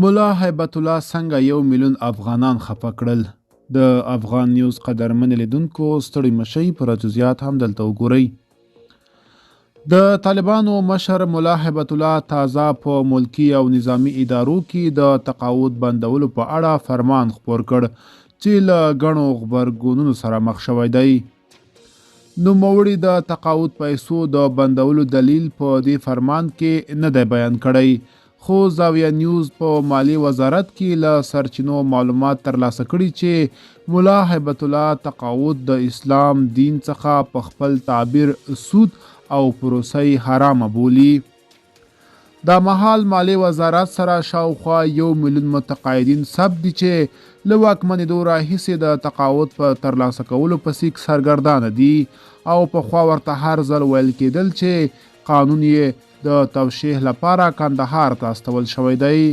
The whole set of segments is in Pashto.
ملا هیبت الله څنګه یو میلیون افغانان خفه کړل؟ د افغان نیوز قدرمن لیدونکو ستړي مشئ، پوره جزیات هم دلته وګورئ. د طالبانو مشر ملا هیبت الله تازه په ملکي او نظامي ادارو کې د تقاعد بندولو په اړه فرمان خپور کړ چې له ګڼو غبرګونونو سره مخ شوی دی. نوموړي د تقاعد پیسو د بندولو دلیل په دې فرمان کې نه دی بیان کړی، خو زاویه نیوز په مالي وزارت کې له سرچینو معلومات ترلاسه کړي چې ملا هیبت الله تقاعد د اسلام دین څخه په خپل تعبیر سود او پروسه یې حرامه بولي. دا مهال مالي وزارت سره شاوخوا یو میلیون متقاعدین ثبت دي چې له واکمنېدو راهیسې د تقاعد په ترلاسه کولو پسې سرګردانه دي او پخوا ورته هر ځل ویل کېدل چې قانون یې د توشیح لپاره کندهار ته استول شوی دی.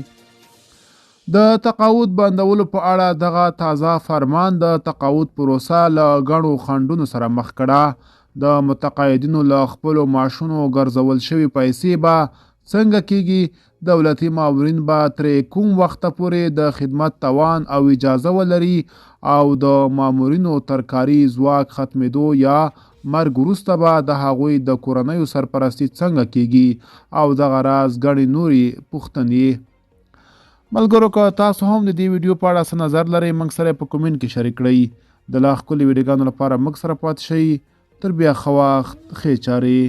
د تقاعد بندولو په اړه دغه تازه فرمان د تقاعد پروسه له ګڼو خنډونو سره مخ کړه. د متقاعدینو له خپلو معاشونو ګرځول شوې پیسې به څنګه کېږي، دولتي مامورین به ترې کوم وخته پورې د خدمت توان او اجازه ولري او د مامورینو تر کاري ځواک ختمېدو یا مرګ وروسته به د هغوی د کورنیو سرپرستي څنګه کېږي او دغه راز ګڼې نورې پوښتنې. ملګرو که تاسو هم د دې ویډیو په اړه څه نظر لرئ، موږ سره په کومنټ کې شریک کړئ. د لا ښکلي ویډیوګانو لپاره موږ سره پاتې شئ. تر بیا ښه وخت، ښې چارې.